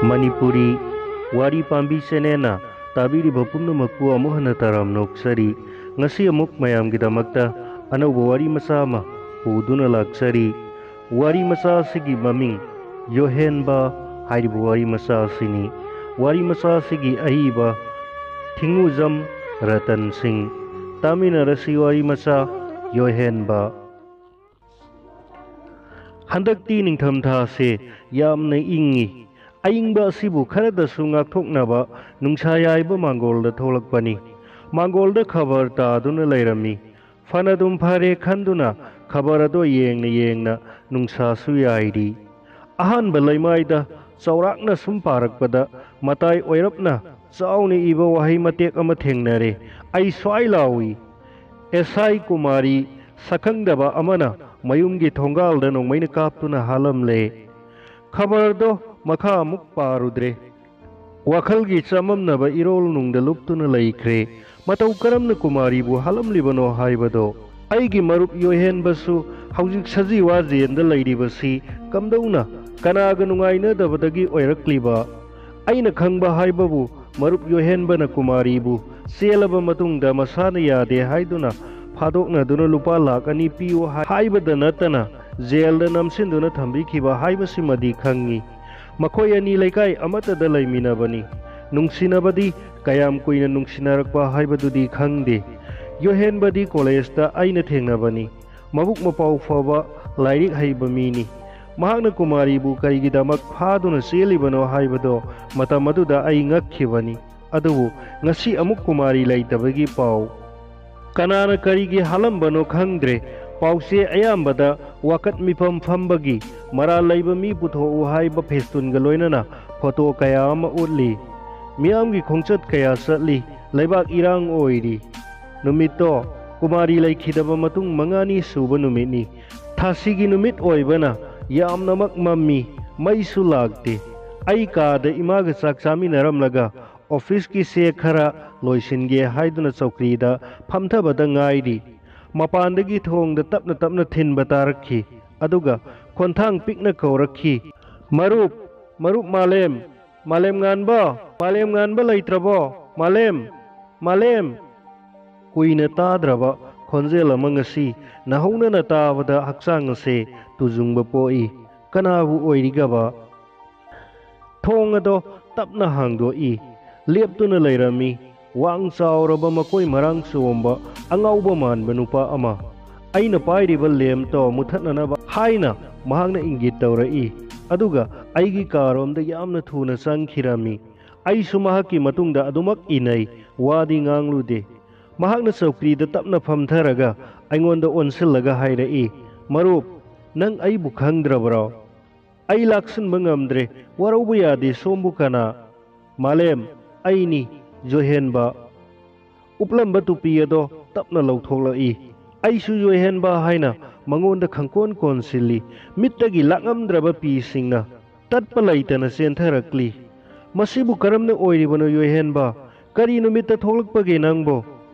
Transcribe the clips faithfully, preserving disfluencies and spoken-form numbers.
ꯃꯅꯤꯄꯨꯔꯤ ꯋꯥꯔꯤ ꯄꯥꯝꯕꯤ ꯆꯦꯅꯦꯜꯅ ꯇꯥꯕꯤꯔꯤꯕ ꯄꯨꯝꯅꯃꯛꯄꯨ ꯑꯃꯨꯛ ꯍꯟꯅ ꯇꯔꯥꯝꯅ ꯑꯣꯛꯆꯔꯤ꯫ ꯉꯁꯤ ꯑꯃꯨꯛ ꯃꯌꯥꯝꯒꯤꯗꯃꯛꯇ ꯑꯅꯧꯕ ꯋꯥꯔꯤ ꯃꯆꯥ ꯑꯃ ꯄꯨꯗꯨꯅ ꯂꯥꯛꯆꯔꯤ꯫ ꯋꯥꯔꯤ ꯃꯆꯥ ꯑꯁꯤꯒꯤ ꯃꯃꯤꯡ ꯌꯣꯍꯦꯟꯕ ꯍꯥꯏꯔꯤꯕ ꯋꯥꯔꯤ ꯃꯆꯥ ꯑꯁꯤꯅꯤ꯫ ꯋꯥꯔꯤ ꯃꯆꯥ ꯑꯁꯤꯒꯤ ꯑꯏꯕ ꯊꯤꯡꯉꯨꯖꯝ ꯔꯇꯟ ꯁꯤꯡ꯫ ꯇꯥꯃꯤꯟꯅꯔꯁꯤ ꯋꯥꯔꯤ ꯃꯆꯥ ꯌꯣꯍꯦꯟꯕ꯫ ꯍꯟꯗꯛꯇꯤ ꯅꯤꯡꯊꯝꯊꯥꯁꯦ ꯌꯥꯝꯅ ꯏꯪꯉꯤ꯫ ꯑꯏꯪꯕ ꯑꯁꯤꯕꯨ ꯈꯔꯗꯁꯨ ꯉꯥꯛꯊꯣꯛꯅꯕ ꯅꯨꯡꯁꯥ ꯌꯥꯏꯕ ꯃꯥꯡꯒꯣꯜꯗ ꯊꯣꯛꯂꯛꯄꯅꯤ꯫ ꯃꯥꯡꯒꯣꯜꯗ ꯈꯕꯔ ꯇꯥꯗꯨꯅ ꯂꯩꯔꯝꯃꯤ꯫ ꯐꯅꯗꯨꯝ ꯐꯔꯦ ꯈꯟꯗꯨꯅ ꯈꯕꯔ ꯑꯗꯣ ꯌꯦꯡꯅ ꯌꯦꯡꯅ ꯅꯨꯡꯁꯥꯁꯨ ꯌꯥꯏꯔꯤ꯫ ꯑꯍꯥꯟꯕ ꯂꯩꯃꯥꯏꯗ ꯆꯥꯎꯔꯥꯛꯅ ꯁꯨꯝ ꯄꯥꯔꯛꯄꯗ ꯃꯇꯥꯏ ꯑꯣꯏꯔꯞꯅ ꯆꯥꯎꯅ ꯏꯕ ꯋꯥꯍꯩ ꯃꯇꯦꯛ ꯑꯃ ꯊꯦꯡꯅꯔꯦ꯫ ꯑꯩ ꯁ꯭ꯋꯥꯏ ꯂꯥꯎꯏ꯫ ꯑꯦꯁ ꯑꯥꯏ ꯀꯨꯃꯥꯔꯤ ꯁꯛꯈꯪꯗꯕ ꯑꯃꯅ ꯃꯌꯨꯝꯒꯤ ꯊꯣꯡꯒꯥꯜꯗ ꯅꯣꯡꯃꯩꯅ ꯀꯥꯞꯇꯨꯅ ꯍꯥꯠꯂꯝꯂꯦ꯫ ꯈꯕꯔꯗꯣ ꯃꯈꯥ ꯑꯃꯨꯛ ꯄꯥꯔꯨꯗ꯭ꯔꯦ꯫ ꯋꯥꯈꯜꯒꯤ ꯆꯃꯝꯅꯕ ꯏꯔꯣꯜ ꯅꯨꯡꯗ ꯂꯨꯞꯇꯨꯅ ꯂꯩꯈ꯭ꯔꯦ꯫ ꯃꯇꯧ ꯀꯔꯝꯅ ꯀꯨꯃꯥꯔꯤꯕꯨ ꯍꯥꯠꯂꯝꯂꯤꯕꯅꯣ ꯍꯥꯏꯕꯗꯣ꯫ ꯑꯩꯒꯤ ꯃꯔꯨꯞ ꯌꯣꯍꯦꯟꯕꯁꯨ ꯍꯧꯖꯤꯛ ꯁꯖꯤꯋꯥ ꯖꯦꯟꯗ ꯂꯩꯔꯤꯕꯁꯤ ꯀꯝꯗꯧꯅ, ꯀꯅꯥꯒ ꯅꯨꯡꯉꯥꯏꯅꯗꯕꯗꯒꯤ ꯑꯣꯏꯔꯛꯂꯤꯕ? ꯑꯩꯅ ꯈꯪꯕ ꯍꯥꯏꯕꯕꯨ ꯃꯔꯨꯞ ꯌꯣꯍꯦꯟꯕꯅ ꯀꯨꯃꯥꯔꯤꯕꯨ ꯆꯦꯜꯂꯕ ꯃꯇꯨꯡꯗ ꯃꯁꯥꯅ ꯌꯥꯗꯦ ꯍꯥꯏꯗꯨꯅ ꯐꯥꯗꯣꯛꯅꯗꯨꯅ ꯂꯨꯄꯥ ꯂꯥꯈ ꯑꯅꯤ ꯄꯤꯌꯨ ꯍꯥꯏꯕꯗ ꯅꯠꯇꯅ ꯖꯦꯜꯗ ꯅꯝꯁꯤꯟꯗꯨꯅ ꯊꯝꯕꯤꯈꯤꯕ ꯍꯥꯏꯕꯁꯤꯃꯗꯤ ꯈꯪꯉꯤ꯫ ꯃꯈꯣꯏ ꯑꯅꯤ ꯂꯩꯀꯥꯏ ꯑꯃꯠꯇꯗ ꯂꯩꯃꯤꯟꯅꯕꯅꯤ꯫ ꯅꯨꯡꯁꯤꯅꯕꯗꯤ ꯀꯌꯥꯝ ꯀꯨꯏꯅ ꯅꯨꯡꯁꯤꯅꯔꯛꯄ ꯍꯥꯏꯕꯗꯨꯗꯤ ꯈꯪꯗꯦ꯫ ꯌꯣꯍꯦꯟꯕꯗꯤ ꯀꯣꯂꯦꯖꯇ ꯑꯩꯅ ꯊꯦꯡꯅꯕꯅꯤ꯫ ꯃꯕꯨꯛ ꯃꯄꯥꯎ ꯐꯕ, ꯂꯥꯏꯔꯤꯛ ꯍꯩꯕ ꯃꯤꯅꯤ꯫ ꯃꯍꯥꯛꯅ ꯀꯨꯃꯥꯔꯤꯕꯨ ꯀꯔꯤꯒꯤꯗꯃꯛ ꯐꯥꯗꯨꯅ ꯆꯦꯜꯂꯤꯕꯅꯣ ꯍꯥꯏꯕꯗꯣ ꯃꯇꯝ ꯑꯗꯨꯗ ꯑꯩ ꯉꯛꯈꯤꯕꯅꯤ꯫ ꯑꯗꯨꯕꯨ ꯉꯁꯤ ꯑꯃꯨꯛ ꯀꯨꯃꯥꯔꯤ ꯂꯩꯇꯕꯒꯤ ꯄꯥꯎ꯫ ꯀꯅꯥꯅ ꯀꯔꯤꯒꯤ ꯍꯥꯠꯂꯝꯕꯅꯣ ꯈꯪꯗ꯭ꯔꯦ꯫ ꯄꯥꯎꯆꯦ ꯑꯌꯥꯝꯕꯗ ꯋꯥꯀꯠ ꯃꯤꯐꯝ ꯐꯝꯕꯒꯤ ꯃꯔꯥꯜ ꯂꯩꯕ ꯃꯤ ꯄꯨꯊꯣꯛꯎ ꯍꯥꯏꯕ ꯐꯦꯁꯇꯨꯟꯒ ꯂꯣꯏꯅꯅ ꯐꯣꯇꯣ ꯀꯌꯥ ꯑꯃ ꯎꯠꯂꯤ꯫ ꯃꯤꯌꯥꯝꯒꯤ ꯈꯣꯡꯆꯠ ꯀꯌꯥ ꯆꯠꯂꯤ꯫ ꯂꯩꯕꯥꯛ ꯏꯔꯥꯡ ꯑꯣꯏꯔꯤ꯫ ꯅꯨꯃꯤꯠꯇꯣ ꯀꯨꯃꯥꯔꯤ ꯂꯩꯈꯤꯗꯕ ꯃꯇꯨꯡ ꯃꯉꯥꯅꯤ ꯁꯨꯕ ꯅꯨꯃꯤꯠꯅꯤ꯫ ꯊꯥꯁꯤꯒꯤ ꯅꯨꯃꯤꯠ ꯑꯣꯏꯕꯅ ꯌꯥꯝꯅꯃꯛ ꯃꯝꯃꯤ꯫ ꯃꯩꯁꯨ ꯂꯥꯛꯇꯦ꯫ ꯑꯩ ꯀꯥꯗ ꯏꯃꯥꯒ ꯆꯥꯛ ꯆꯥꯃꯤꯟꯅꯔꯝꯂꯒ ꯑꯣꯐꯤꯁꯀꯤ ꯆꯦ ꯈꯔ ꯂꯣꯏꯁꯤꯟꯒꯦ ꯍꯥꯏꯗꯨꯅ ꯆꯧꯀ꯭ꯔꯤꯗ ꯐꯝꯊꯕꯗ ꯉꯥꯏꯔꯤ꯫ ꯃꯄꯥꯟꯗꯒꯤ ꯊꯣꯡꯗ ꯇꯞꯅ ꯇꯞꯅ ꯊꯤꯟꯕ ꯇꯥꯔꯛꯈꯤ꯫ ꯑꯗꯨꯒ ꯈꯣꯟꯊꯥꯡ ꯄꯤꯛꯅ ꯀꯧꯔꯛꯈꯤ, "ꯃꯔꯨꯞ, ꯃꯔꯨꯞ ꯃꯥꯂꯦꯝ!" "ꯃꯥꯂꯦꯝ ꯉꯥꯟꯕ, ꯃꯥꯂꯦꯝ ꯉꯥꯟꯕ ꯂꯩꯇ꯭ꯔꯕꯣ? ꯃꯥꯂꯦꯝ, ꯃꯥꯂꯦꯝ!" ꯀꯨꯏꯅ ꯇꯥꯗ꯭ꯔꯕ ꯈꯣꯟꯖꯦꯜ ꯑꯃ ꯉꯁꯤ ꯅꯧꯍꯧꯅꯅ ꯇꯥꯕꯗ ꯍꯛꯆꯥꯡ ꯑꯁꯦ ꯇꯨꯖꯨꯡꯕ ꯄꯣꯛꯏ꯫ ꯀꯅꯥꯕꯨ ꯑꯣꯏꯔꯤꯒꯕ? ꯊꯣꯡ ꯑꯗꯣ ꯇꯞꯅ ꯍꯥꯡꯗꯣꯛꯏ꯫ ꯂꯦꯞꯇꯨꯅ ꯂꯩꯔꯝꯃꯤ ꯋꯥꯡ ꯆꯥꯎꯔꯕ ꯃꯀꯣꯏ ꯃꯔꯥꯡ ꯆꯣꯝꯕ ꯑꯉꯥꯎꯕ ꯃꯥꯟꯕ ꯅꯨꯄꯥ ꯑꯃ꯫ ꯑꯩꯅ ꯄꯥꯏꯔꯤꯕ ꯂꯦꯝꯇꯣ ꯃꯨꯊꯠꯅꯅꯕ ꯍꯥꯏꯅ ꯃꯍꯥꯛꯅ ꯏꯪꯒꯤꯠ ꯇꯧꯔꯛꯏ, ꯑꯗꯨꯒ ꯑꯩꯒꯤ ꯀꯥꯔꯣꯝꯗ ꯌꯥꯝꯅ ꯊꯨꯅ ꯆꯪꯈꯤꯔꯝꯃꯤ꯫ ꯑꯩꯁꯨ ꯃꯍꯥꯛꯀꯤ ꯃꯇꯨꯡꯗ ꯑꯗꯨꯃꯛ ꯏꯅꯩ, ꯋꯥꯗꯤ ꯉꯥꯡꯂꯨꯗꯦ꯫ ꯃꯍꯥꯛꯅ ꯆꯧꯀ꯭ꯔꯤꯗ ꯇꯞꯅ ꯐꯝꯊꯔꯒ ꯑꯩꯉꯣꯟꯗ ꯑꯣꯟꯁꯤꯜꯂꯒ ꯍꯥꯏꯔꯛꯏ, "ꯃꯔꯨꯞ, ꯅꯪ ꯑꯩꯕꯨ ꯈꯪꯗ꯭ꯔꯕ꯭ꯔꯣ?" ꯑꯩ ꯂꯥꯛꯁꯤꯟꯕ ꯉꯝꯗ꯭ꯔꯦ꯫ "ꯋꯥꯔꯧꯕ ꯌꯥꯗꯦ, ꯁꯣꯝꯕꯨ ꯀꯅꯥ?" "ꯃꯥꯂꯦꯝ, ꯑꯩꯅꯤ, ꯖꯣꯏꯍꯦꯟꯕ꯫" ꯎꯞꯂꯝꯕ ꯇꯨꯄꯤ ꯑꯗꯣ ꯇꯞꯅ ꯂꯧꯊꯣꯛꯂꯛꯏ꯫ ꯑꯩꯁꯨ ꯖꯣꯏꯍꯦꯟꯕ ꯍꯥꯏꯅ ꯃꯉꯣꯟꯗ ꯈꯪꯀꯣꯟ ꯀꯣꯟꯁꯤꯜꯂꯤ꯫ ꯃꯤꯠꯇꯒꯤ ꯂꯥꯛꯉꯝꯗ꯭ꯔꯕ ꯄꯤꯁꯤꯡꯅ ꯇꯠꯄ ꯂꯩꯇꯅ ꯆꯦꯟꯊꯔꯛꯂꯤ꯫ "ꯃꯁꯤꯕꯨ ꯀꯔꯝꯅ ꯑꯣꯏꯔꯤꯕꯅꯣ, ꯌꯣꯏꯍꯦꯟꯕ? ꯀꯔꯤ ꯅꯨꯃꯤꯠꯇ ꯊꯣꯛꯂꯛꯄꯒꯦ ꯅꯪꯕꯣ?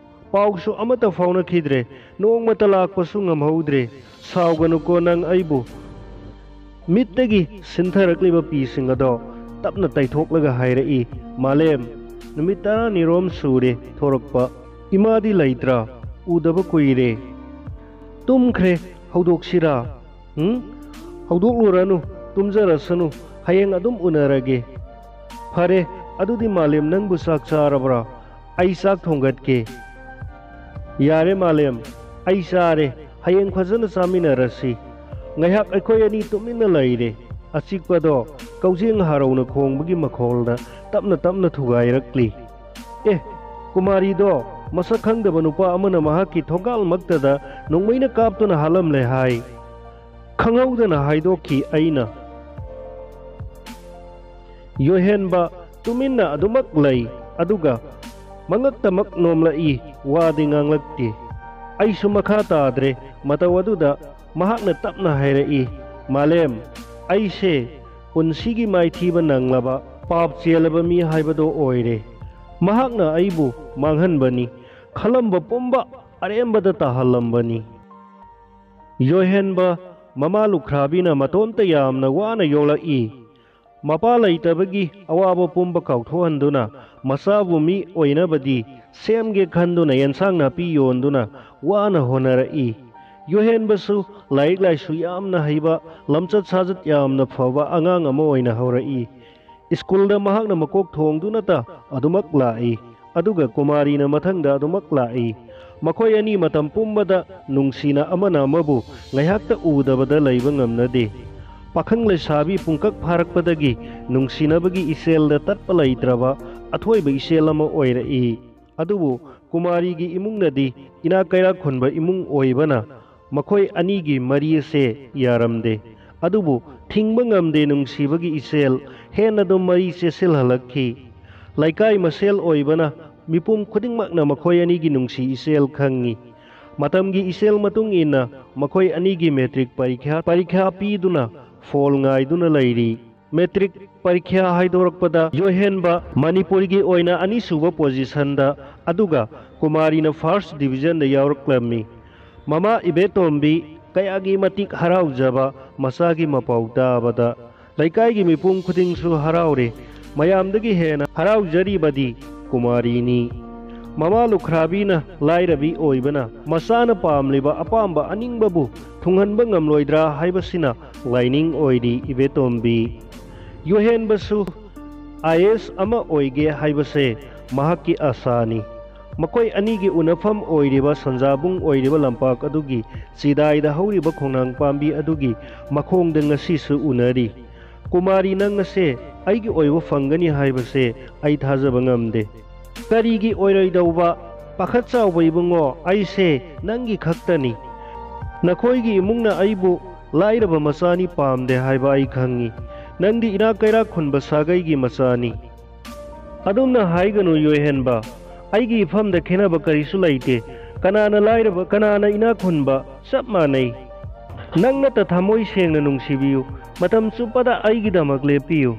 ꯄꯥꯎꯁꯨ ꯑꯃꯠꯇ ꯐꯥꯎꯅꯈꯤꯗ꯭ꯔꯦ, ꯅꯣꯡꯃꯇ ꯂꯥꯛꯄꯁꯨ ꯉꯝꯍꯧꯗ꯭ꯔꯦ꯫ ꯁꯥꯎꯒꯅꯨꯀꯣ ꯅꯪ ꯑꯩꯕꯨ꯫" ꯃꯤꯠꯇꯒꯤ ꯁꯤꯟꯊꯔꯛꯂꯤꯕ ꯄꯤꯁꯤꯡ ꯑꯗꯣ ꯇꯞꯅ ꯇꯩꯊꯣꯛꯂꯒ ꯍꯥꯏꯔꯛꯏ, "ꯃꯥꯂꯦꯝ, ꯅꯨꯃꯤꯠ ꯇꯔꯥꯅꯤꯔꯣꯝ ꯁꯨꯔꯦ ꯊꯣꯔꯛꯄ꯫ ꯏꯃꯥꯗꯤ ꯂꯩꯇ꯭ꯔꯥ? ꯎꯗꯕ ꯀꯨꯏꯔꯦ꯫" "ꯇꯨꯝꯈ꯭ꯔꯦ꯫ ꯍꯧꯗꯣꯛꯁꯤꯔꯥ?" "ꯎꯝ? ꯍꯧꯗꯣꯛꯂꯨꯔꯅꯨ, ꯇꯨꯝꯖꯔꯁꯅꯨ, ꯍꯌꯦꯡ ꯑꯗꯨꯝ ꯎꯅꯔꯒꯦ꯫" "ꯐꯔꯦ, ꯑꯗꯨꯗꯤ ꯃꯥꯂꯦꯝ, ꯅꯪꯕꯨ ꯆꯥꯛ ꯆꯥꯔꯕ꯭ꯔꯥ? ꯑꯩ ꯆꯥꯛ ꯊꯣꯡꯒꯠꯀꯦ꯫" "ꯌꯥꯔꯦ ꯃꯥꯂꯦꯝ, ꯑꯩ ꯆꯥꯔꯦ, ꯍꯌꯦꯡ ꯐꯖꯅ ꯆꯥꯃꯤꯟꯅꯔꯁꯤ꯫" ꯉꯥꯏꯍꯥꯛ ꯑꯩꯈꯣꯏ ꯑꯅꯤ ꯇꯨꯃꯤꯟꯅ ꯂꯩꯔꯦ꯫ ꯑꯆꯤꯛꯄꯗꯣ ꯀꯧꯖꯦꯡ ꯍꯥꯔꯧꯅ ꯈꯣꯡꯕꯒꯤ ꯃꯈꯣꯜꯅ ꯇꯞꯅ ꯇꯞꯅ ꯊꯨꯒꯥꯏꯔꯛꯂꯤ꯫ "ꯑꯦ, ꯀꯨꯃꯥꯔꯤꯗꯣ ꯃꯁꯛ ꯈꯪꯗꯕ ꯅꯨꯄꯥ ꯑꯃꯅ ꯃꯍꯥꯛꯀꯤ ꯊꯣꯡꯒꯥꯜꯃꯛꯇꯗ ꯅꯣꯡꯃꯩꯅ ꯀꯥꯞꯇꯨꯅ ꯍꯥꯠꯂꯝꯂꯦ ꯍꯥꯏ꯫" ꯈꯪꯍꯧꯗꯅ ꯍꯥꯏꯗꯣꯛꯈꯤ ꯑꯩꯅ꯫ ꯌꯣꯏꯍꯦꯟꯕ ꯇꯨꯃꯤꯟꯅ ꯑꯗꯨꯃꯛ ꯂꯩ, ꯑꯗꯨꯒ ꯃꯉꯛꯇꯃꯛ ꯅꯣꯝꯂꯛꯏ, ꯋꯥꯗꯤ ꯉꯥꯡꯂꯛꯇꯦ꯫ ꯑꯩꯁꯨ ꯃꯈꯥ ꯇꯥꯗ꯭ꯔꯦ꯫ ꯃꯇꯧ ꯑꯗꯨꯗ ꯃꯍꯥꯛꯅ ꯇꯞꯅ ꯍꯥꯏꯔꯛꯏ, "ꯃꯥꯂꯦꯝ, ꯑꯩꯁꯦ ꯄꯨꯟꯁꯤꯒꯤ ꯃꯥꯏꯊꯤꯕ ꯅꯪꯂꯕ, ꯄꯥꯞ ꯆꯦꯜꯂꯕ ꯃꯤ ꯍꯥꯏꯕꯗꯣ ꯑꯣꯏꯔꯦ꯫ ꯃꯍꯥꯛꯅ ꯑꯩꯕꯨ ꯃꯥꯡꯍꯟꯕꯅꯤ, ꯈꯜꯂꯝꯕ ꯄꯨꯝꯕ ꯑꯔꯦꯝꯕꯗ ꯇꯥꯍꯜꯂꯝꯕꯅꯤ꯫" ꯌꯣꯏꯍꯦꯟꯕ ꯃꯃꯥ ꯂꯨꯈ꯭ꯔꯥꯕꯤꯅ ꯃꯇꯣꯝꯇ ꯌꯥꯝꯅ ꯋꯥꯅ ꯌꯣꯛꯂꯛꯏ꯫ ꯃꯄꯥ ꯂꯩꯇꯕꯒꯤ ꯑꯋꯥꯕ ꯄꯨꯝꯕ ꯀꯥꯎꯊꯣꯛꯍꯟꯗꯨꯅ ꯃꯆꯥꯕꯨ ꯃꯤ ꯑꯣꯏꯅꯕꯗꯤ ꯁꯦꯝꯒꯦ ꯈꯟꯗꯨꯅ ꯑꯦꯟꯁꯥꯡ ꯅꯥꯄꯤ ꯌꯣꯟꯗꯨꯅ ꯋꯥꯅ ꯍꯣꯠꯅꯔꯛꯏ꯫ ꯌꯣꯍꯦꯟꯕꯁꯨ ꯂꯥꯏꯔꯤꯛ ꯂꯥꯏꯁꯨ ꯌꯥꯝꯅ ꯍꯩꯕ, ꯂꯝꯆꯠ ꯁꯥꯖꯠ ꯌꯥꯝꯅ ꯐꯕ ꯑꯉꯥꯡ ꯑꯃ ꯑꯣꯏꯅ ꯍꯧꯔꯛꯏ꯫ ꯁ꯭ꯀꯨꯜꯗ ꯃꯍꯥꯛꯅ ꯃꯀꯣꯛ ꯊꯣꯡꯗꯨꯅꯇ ꯑꯗꯨꯃꯛ ꯂꯥꯛꯏ꯫ ꯑꯗꯨꯒ ꯀꯨꯃꯥꯔꯤꯅ ꯃꯊꯪꯗ ꯑꯗꯨꯃꯛ ꯂꯥꯛꯏ꯫ ꯃꯈꯣꯏ ꯑꯅꯤ ꯃꯇꯝ ꯄꯨꯝꯕꯗ ꯅꯨꯡꯁꯤꯅ ꯑꯃꯅ ꯑꯃꯕꯨ ꯉꯥꯏꯍꯥꯛꯇ ꯎꯗꯕꯗ ꯂꯩꯕ ꯉꯝꯅꯗꯦ꯫ ꯄꯥꯈꯪ ꯂꯩꯁꯥꯕꯤ ꯄꯨꯡꯀꯛ ꯐꯥꯔꯛꯄꯗꯒꯤ ꯅꯨꯡꯁꯤꯅꯕꯒꯤ ꯏꯆꯦꯜꯗ ꯇꯠꯄ ꯂꯩꯇ꯭ꯔꯕ ꯑꯊꯣꯏꯕ ꯏꯆꯦꯜ ꯑꯃ ꯑꯣꯏꯔꯛꯏ꯫ ꯑꯗꯨꯕꯨ ꯀꯨꯃꯥꯔꯤꯒꯤ ꯏꯃꯨꯡꯅꯗꯤ ꯏꯅꯥꯛ ꯀꯩꯔꯥꯛ ꯈꯨꯟꯕ ꯏꯃꯨꯡ ꯑꯣꯏꯕꯅ ꯃꯈꯣꯏ ꯑꯅꯤꯒꯤ ꯃꯔꯤ ꯑꯁꯦ ꯌꯥꯔꯝꯗꯦ꯫ ꯑꯗꯨꯕꯨ ꯊꯤꯡꯕ ꯉꯝꯗꯦ ꯅꯨꯡꯁꯤꯕꯒꯤ ꯏꯆꯦꯜ ꯍꯦꯟꯅ ꯑꯗꯨꯝ ꯃꯔꯤ ꯆꯦꯠꯁꯤꯜꯍꯜꯂꯛꯈꯤ꯫ ꯂꯩꯀꯥꯏ ꯃꯁꯦꯜ ꯑꯣꯏꯕꯅ ꯃꯤꯄꯨꯝ ꯈꯨꯗꯤꯡꯃꯛꯅ ꯃꯈꯣꯏ ꯑꯅꯤꯒꯤ ꯅꯨꯡꯁꯤ ꯏꯆꯦꯜ ꯈꯪꯉꯤ꯫ ꯃꯇꯝꯒꯤ ꯏꯆꯦꯜ ꯃꯇꯨꯡ ꯏꯟꯅ ꯃꯈꯣꯏ ꯑꯅꯤꯒꯤ ꯃꯦꯇ꯭ꯔꯤꯛ ꯄꯔꯤꯈ꯭ꯌꯥ, ꯄꯔꯤꯈ꯭ꯌꯥ ꯄꯤꯗꯨꯅ ꯐꯣꯜ ꯉꯥꯏꯗꯨꯅ ꯂꯩꯔꯤ꯫ ꯃꯦꯇ꯭ꯔꯤꯛ ꯄꯔꯤꯈ꯭ꯌꯥ ꯍꯥꯏꯗꯣꯔꯛꯄꯗ ꯌꯣꯍꯦꯟꯕ ꯃꯅꯤꯄꯨꯔꯒꯤ ꯑꯣꯏꯅ ꯑꯅꯤꯁꯨꯕ ꯄꯣꯖꯤꯁꯟꯗ, ꯑꯗꯨꯒ ꯀꯨꯃꯥꯔꯤꯅ ꯐꯥꯔꯁ ꯗꯤꯕꯤꯖꯟꯗ ꯌꯥꯎꯔꯛꯂꯝꯃꯤ꯫ ꯃꯃꯥ ꯏꯕꯦꯇꯣꯝꯕꯤ ꯀꯌꯥꯒꯤ ꯃꯇꯤꯛ ꯍꯔꯥꯎꯖꯕ ꯃꯆꯥꯒꯤ ꯃꯄꯥꯎ ꯇꯥꯕꯗ ꯂꯩꯀꯥꯏꯒꯤ ꯃꯤꯄꯨꯝ ꯈꯨꯗꯤꯡꯁꯨ ꯍꯔꯥꯎꯔꯦ꯫ ꯃꯌꯥꯝꯗꯒꯤ ꯍꯦꯟꯅ ꯍꯔꯥꯎꯖꯔꯤꯕꯗꯤ ꯀꯨꯃꯥꯔꯤꯅꯤ꯫ ꯃꯃꯥ ꯂꯨꯈ꯭ꯔꯥꯕꯤꯅ ꯂꯥꯏꯔꯕꯤ ꯑꯣꯏꯕꯅ ꯃꯆꯥꯅ ꯄꯥꯝꯂꯤꯕ ꯑꯄꯥꯝꯕ ꯑꯅꯤꯡꯕꯕꯨ ꯊꯨꯡꯍꯟꯕ ꯉꯝꯂꯣꯏꯗ꯭ꯔꯥ ꯍꯥꯏꯕꯁꯤꯅ ꯂꯥꯏꯅꯤꯡ ꯑꯣꯏꯔꯤ ꯏꯕꯦꯇꯣꯝꯕꯤ꯫ ꯌꯣꯍꯦꯟꯕꯁꯨ ꯑꯥꯏ ꯑꯦ ꯑꯦꯁ ꯑꯃ ꯑꯣꯏꯒꯦ ꯍꯥꯏꯕꯁꯦ ꯃꯍꯥꯛꯀꯤ ꯑꯥꯁꯥꯅꯤ꯫ ꯃꯈꯣꯏ ꯑꯅꯤꯒꯤ ꯎꯅꯐꯝ ꯑꯣꯏꯔꯤꯕ ꯁꯟꯖꯥꯕꯨꯡ ꯑꯣꯏꯔꯤꯕ ꯂꯝꯄꯥꯛ ꯑꯗꯨꯒꯤ ꯆꯤꯗꯥꯏꯗ ꯍꯧꯔꯤꯕ ꯈꯣꯡꯅꯥꯡ ꯄꯥꯝꯕꯤ ꯑꯗꯨꯒꯤ ꯃꯈꯣꯡꯗ ꯉꯁꯤꯁꯨ ꯎꯅꯔꯤ꯫ ꯀꯨꯃꯥꯔꯤ, ꯅꯪ ꯑꯁꯦ ꯑꯩꯒꯤ ꯑꯣꯏꯕ ꯐꯪꯒꯅꯤ ꯍꯥꯏꯕꯁꯦ ꯑꯩ ꯊꯥꯖꯕ ꯉꯝꯗꯦ꯫ ꯀꯔꯤꯒꯤ ꯑꯣꯏꯔꯣꯏꯗꯧꯕ? ꯄꯥꯈꯠ ꯆꯥꯎꯕ ꯏꯕꯨꯡꯉꯣ, ꯑꯩꯁꯦ ꯅꯪꯒꯤ ꯈꯛꯇꯅꯤ꯫ ꯅꯈꯣꯏꯒꯤ ꯏꯃꯨꯡꯅ ꯑꯩꯕꯨ ꯂꯥꯏꯔꯕ ꯃꯆꯥꯅꯤ ꯄꯥꯝꯗꯦ ꯍꯥꯏꯕ ꯑꯩ ꯈꯪꯉꯤ꯫ ꯅꯪꯗꯤ ꯏꯅꯥꯛ ꯀꯩꯔꯥꯛ ꯈꯨꯟꯕ ꯁꯥꯒꯩꯒꯤ ꯃꯆꯥꯅꯤ꯫ ꯑꯗꯨꯝꯅ ꯍꯥꯏꯒꯅꯨ ꯌꯣꯏꯍꯦꯟꯕ, ꯑꯩꯒꯤ ꯏꯐꯝꯗ ꯈꯦꯠꯅꯕ ꯀꯔꯤꯁꯨ ꯂꯩꯇꯦ꯫ ꯀꯅꯥꯅ ꯂꯥꯏꯔꯕ, ꯀꯅꯥꯅ ꯏꯅꯥꯛ ꯈꯨꯟꯕ, ꯆꯞ ꯃꯥꯟꯅꯩ꯫ ꯅꯪꯅꯇ ꯊꯃꯣꯏ ꯁꯦꯡꯅ ꯅꯨꯡꯁꯤꯕꯤꯌꯨ, ꯃꯇꯝ ꯆꯨꯞꯄꯗ ꯑꯩꯒꯤꯗꯃꯛ ꯂꯦꯞꯄꯤꯌꯨ꯫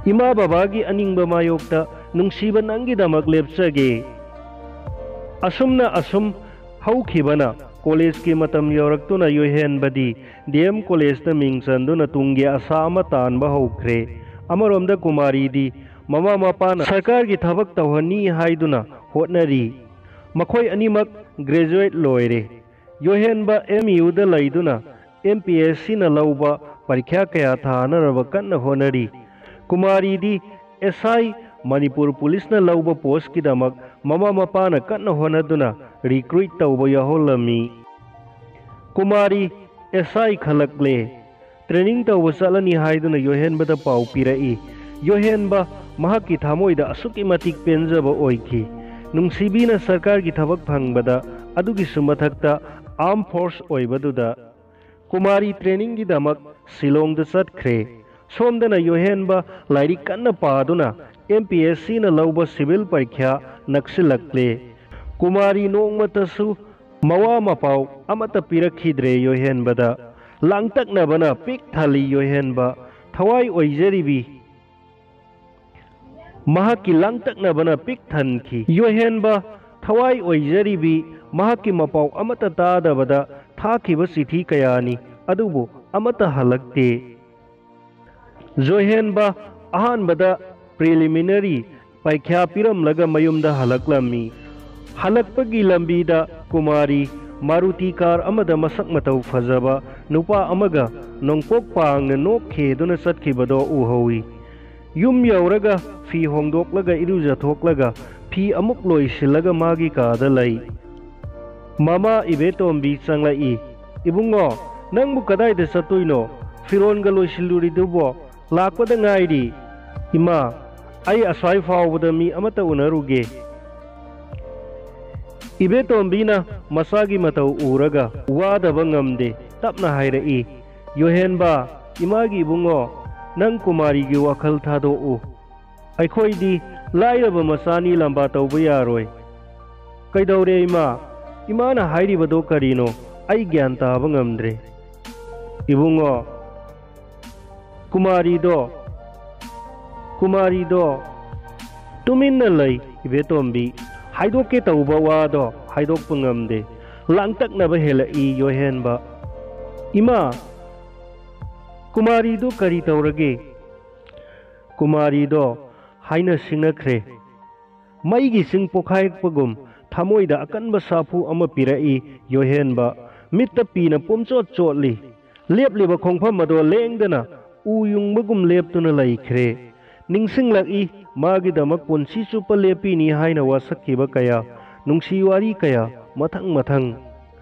ꯏꯃꯥ ꯕꯕꯥꯒꯤ ꯑꯅꯤꯡꯕ ꯃꯥꯌꯣꯛꯇ ꯅꯨꯡꯁꯤꯕ ꯅꯪꯒꯤꯗꯃꯛ ꯂꯦꯞꯆꯒꯦ꯫ ꯑꯁꯨꯝꯅ ꯑꯁꯨꯝ ꯍꯧꯈꯤꯕꯅ ꯀꯣꯂꯦꯖꯀꯤ ꯃꯇꯝ ꯌꯧꯔꯛꯇꯨꯅ ꯌꯣꯏꯍꯦꯟꯕꯗꯤ ꯗꯤ ꯑꯦꯝ ꯀꯣꯂꯦꯖꯇ ꯃꯤꯡ ꯆꯟꯗꯨꯅ ꯇꯨꯡꯒꯤ ꯑꯁꯥ ꯑꯃ ꯇꯥꯟꯕ ꯍꯧꯈ꯭ꯔꯦ꯫ ꯑꯃꯔꯣꯝꯗ ꯀꯨꯃꯥꯔꯤꯗꯤ ꯃꯃꯥ ꯃꯄꯥꯅ ꯁꯔꯀꯥꯔꯒꯤ ꯊꯕꯛ ꯇꯧꯍꯟꯅꯤ ꯍꯥꯏꯗꯨꯅ ꯍꯣꯠꯅꯔꯤ꯫ ꯃꯈꯣꯏ ꯑꯅꯤꯃꯛ ꯒ꯭ꯔꯦꯖꯨꯋꯦꯠ ꯂꯣꯏꯔꯦ꯫ ꯌꯣꯏꯍꯦꯟꯕ ꯑꯦꯝ ꯌꯨꯗ ꯂꯩꯗꯨꯅ ꯑꯦꯝ ꯄꯤ ꯑꯦꯁ ꯁꯤꯅ ꯂꯧꯕ ꯄꯔꯤꯈ꯭ꯌꯥ ꯀꯌꯥ ꯊꯥꯅꯅꯕ ꯀꯟꯅ ꯍꯣꯠꯅꯔꯤ꯫ ꯀꯨꯃꯥꯔꯤꯗꯤ ꯑꯦꯁ ꯑꯥꯏ, ꯃꯅꯤꯄꯨꯔ ꯄꯨꯂꯤꯁꯅ ꯂꯧꯕ ꯄꯣꯁꯀꯤꯗꯃꯛ ꯃꯃꯥ ꯃꯄꯥꯅ ꯀꯟꯅ ꯍꯣꯠꯅꯗꯨꯅ ꯔꯤꯀ꯭ꯔꯨꯏꯠ ꯇꯧꯕ ꯌꯥꯎꯍꯜꯂꯝꯃꯤ꯫ ꯀꯨꯃꯥꯔꯤ ꯑꯦꯁ ꯑꯥꯏ ꯈꯜꯂꯛꯂꯦ꯫ ꯇ꯭ꯔꯦꯅꯤꯡ ꯇꯧꯕ ꯆꯠꯂꯅꯤ ꯍꯥꯏꯗꯨꯅ ꯌꯣꯏꯍꯦꯟꯕꯗ ꯄꯥꯎ ꯄꯤꯔꯛꯏ꯫ ꯌꯣꯏꯍꯦꯟꯕ ꯃꯍꯥꯛꯀꯤ ꯊꯃꯣꯏꯗ ꯑꯁꯨꯛꯀꯤ ꯃꯇꯤꯛ ꯄꯦꯟꯖꯕ ꯑꯣꯏꯈꯤ꯫ ꯅꯨꯡꯁꯤꯕꯤꯅ ꯁꯔꯀꯥꯔꯒꯤ ꯊꯕꯛ ꯐꯪꯕꯗ, ꯑꯗꯨꯒꯤꯁꯨ ꯃꯊꯛꯇ ꯑꯥꯔꯝ ꯐꯣꯔꯁ ꯑꯣꯏꯕꯗꯨꯗ꯫ ꯀꯨꯃꯥꯔꯤ ꯇ꯭ꯔꯦꯅꯤꯡꯒꯤꯗꯃꯛ ꯁꯤꯂꯣꯡꯗ ꯆꯠꯈ꯭ꯔꯦ꯫ ꯁꯣꯝꯗꯅ ꯌꯣꯏꯍꯦꯟꯕ ꯂꯥꯏꯔꯤꯛ ꯀꯟꯅ ꯄꯥꯗꯨꯅ ꯑꯦꯝ ꯄꯤ ꯑꯦꯁ ꯁꯤꯅ ꯂꯧꯕ ꯁꯤꯚꯤꯜ ꯄꯔꯤꯈ꯭ꯌꯥ ꯅꯛꯁꯤꯜꯂꯛꯂꯦ꯫ ꯀꯨꯃꯥꯔꯤ ꯅꯣꯡꯃꯇꯁꯨ ꯃꯋꯥ ꯃꯄꯥꯎ ꯑꯃꯠꯇ ꯄꯤꯔꯛꯈꯤꯗ꯭ꯔꯦ ꯌꯣꯏꯍꯦꯟꯕꯗ꯫ ꯂꯥꯡꯇꯛꯅꯕꯅ ꯄꯤꯛ ꯊꯜꯂꯤ ꯌꯣꯏꯍꯦꯟꯕ꯫ ꯊꯋꯥꯏ ꯑꯣꯏꯖꯔꯤꯕꯤ ꯃꯍꯥꯛꯀꯤ ꯂꯥꯡꯇꯛꯅꯕꯅ ꯄꯤꯛ ꯊꯟꯈꯤ꯫ ꯌꯣꯏꯍꯦꯟꯕ ꯊꯋꯥꯏ ꯑꯣꯏꯖꯔꯤꯕꯤ ꯃꯍꯥꯛꯀꯤ ꯃꯄꯥꯎ ꯑꯃꯠꯇ ꯇꯥꯗꯕꯗ ꯊꯥꯈꯤꯕ ꯆꯤꯊꯤ ꯀꯌꯥꯅꯤ, ꯑꯗꯨꯕꯨ ꯑꯃꯠꯇ ꯍꯜꯂꯛꯇꯦ꯫ ꯌꯣꯏꯍꯦꯟꯕ ꯑꯍꯥꯟꯕꯗ ꯄ꯭ꯔꯤꯂꯤꯃꯤꯅꯔꯤ ꯄꯔꯤꯈ꯭ꯌꯥ ꯄꯤꯔꯝꯂꯒ ꯃꯌꯨꯝꯗ ꯍꯜꯂꯛꯂꯝꯃꯤ꯫ ꯍꯜꯂꯛꯄꯒꯤ ꯂꯝꯕꯤꯗ ꯀꯨꯃꯥꯔꯤ ꯃꯥꯔꯨꯇꯤ ꯀꯥꯔ ꯑꯃꯗ ꯃꯁꯛ ꯃꯇꯧ ꯐꯖꯕ ꯅꯨꯄꯥ ꯑꯃꯒ ꯅꯣꯡꯄꯣꯛ ꯄꯥꯡꯅ ꯅꯣꯛꯈꯦꯗꯨꯅ ꯆꯠꯈꯤꯕꯗꯣ ꯎꯍꯧꯏ꯫ ꯌꯨꯝ ꯌꯧꯔꯒ ꯐꯤ ꯍꯣꯡꯗꯣꯛꯂꯒ ꯏꯔꯨꯖꯊꯣꯛꯂꯒ ꯐꯤ ꯑꯃꯨꯛ ꯂꯣꯏꯁꯤꯜꯂꯒ ꯃꯥꯒꯤ ꯀꯥꯗ ꯂꯩ꯫ ꯃꯃꯥ ꯏꯕꯦꯇꯣꯝꯕꯤ ꯆꯪꯂꯛꯏ꯫ "ꯏꯕꯨꯡꯉꯣ, ꯅꯪꯕꯨ ꯀꯗꯥꯏꯗ ꯆꯠꯇꯣꯏꯅꯣ? ꯐꯤꯔꯣꯟꯒ ꯂꯣꯏꯁꯤꯜꯂꯨꯔꯤꯗꯨꯕꯣ? ꯂꯥꯛꯄꯗ ꯉꯥꯏꯔꯤ꯫" "ꯏꯃꯥ, ꯑꯩ ꯑꯁ꯭ꯋꯥꯏ ꯐꯥꯎꯕꯗ ꯃꯤ ꯑꯃꯠꯇ ꯎꯅꯔꯨꯒꯦ꯫" ꯏꯕꯦꯇꯣꯝꯕꯤꯅ ꯃꯆꯥꯒꯤ ꯃꯇꯧ ꯎꯔꯒ ꯋꯥꯗꯕ ꯉꯝꯗꯦ, ꯇꯞꯅ ꯍꯥꯏꯔꯛꯏ꯫ "ꯌꯣꯍꯦꯟꯕ, ꯏꯃꯥꯒꯤ ꯏꯕꯨꯡꯉꯣ, ꯅꯪ ꯀꯨꯃꯥꯔꯤꯒꯤ ꯋꯥꯈꯜ ꯊꯥꯗꯣꯛꯎ꯫ ꯑꯩꯈꯣꯏꯗꯤ ꯂꯥꯏꯔꯕ ꯃꯆꯥꯅꯤ, ꯂꯝꯕꯥ ꯇꯧꯕ ꯌꯥꯔꯣꯏ꯫" "ꯀꯩꯗꯧꯔꯦ ꯏꯃꯥ? ꯏꯃꯥꯅ ꯍꯥꯏꯔꯤꯕꯗꯣ ꯀꯔꯤꯅꯣ? ꯑꯩ ꯒ꯭ꯌꯥꯟ ꯇꯥꯕ ꯉꯝꯗ꯭ꯔꯦ꯫" "ꯏꯕꯨꯡꯉꯣ, ꯀꯨꯃꯥꯔꯤꯗꯣ, ꯀꯨꯃꯥꯔꯤꯗꯣ꯫" ꯇꯨꯃꯤꯟꯅ ꯂꯩ ꯏꯕꯦꯇꯣꯝꯕꯤ꯫ ꯍꯥꯏꯗꯣꯛꯀꯦ ꯇꯧꯕ ꯋꯥꯗꯣ ꯍꯥꯏꯗꯣꯛꯄ ꯉꯝꯗꯦ꯫ ꯂꯥꯡꯇꯛꯅꯕ ꯍꯦꯜꯂꯛꯏ ꯌꯣꯍꯦꯟꯕ꯫ "ꯏꯃꯥ, ꯀꯨꯃꯥꯔꯤꯗꯨ ꯀꯔꯤ ꯇꯧꯔꯒꯦ?" "ꯀꯨꯃꯥꯔꯤꯗꯣ ꯍꯥꯏꯅ ꯁꯤꯡꯅꯈ꯭ꯔꯦ꯫" ꯃꯩꯒꯤ ꯆꯤꯡ ꯄꯣꯛꯈꯥꯏꯔꯛꯄꯒꯨꯝ ꯊꯃꯣꯏꯗ ꯑꯀꯟꯕ ꯁꯥꯐꯨ ꯑꯃ ꯄꯤꯔꯛꯏ ꯌꯣꯍꯦꯟꯕ꯫ ꯃꯤꯠꯇ ꯄꯤꯅ ꯄꯨꯝꯆꯣꯠ ꯆꯣꯠꯂꯤ꯫ ꯂꯦꯞꯂꯤꯕ ꯈꯣꯡꯐꯝ ꯑꯗꯣ ꯂꯦꯡꯗꯅ ꯎ ꯌꯨꯡꯕꯒꯨꯝ ꯂꯦꯞꯇꯨꯅ ꯂꯩꯈ꯭ꯔꯦ꯫ ꯅꯤꯡꯁꯤꯡꯂꯛꯏ ꯃꯥꯒꯤꯗꯃꯛ ꯄꯨꯟꯁꯤ ꯆꯨꯞꯄ ꯂꯦꯞꯄꯤꯅꯤ ꯍꯥꯏꯅ ꯋꯥꯁꯛꯈꯤꯕ ꯀꯌꯥ, ꯅꯨꯡꯁꯤ ꯋꯥꯔꯤ ꯀꯌꯥ, ꯃꯊꯪ ꯃꯊꯪ꯫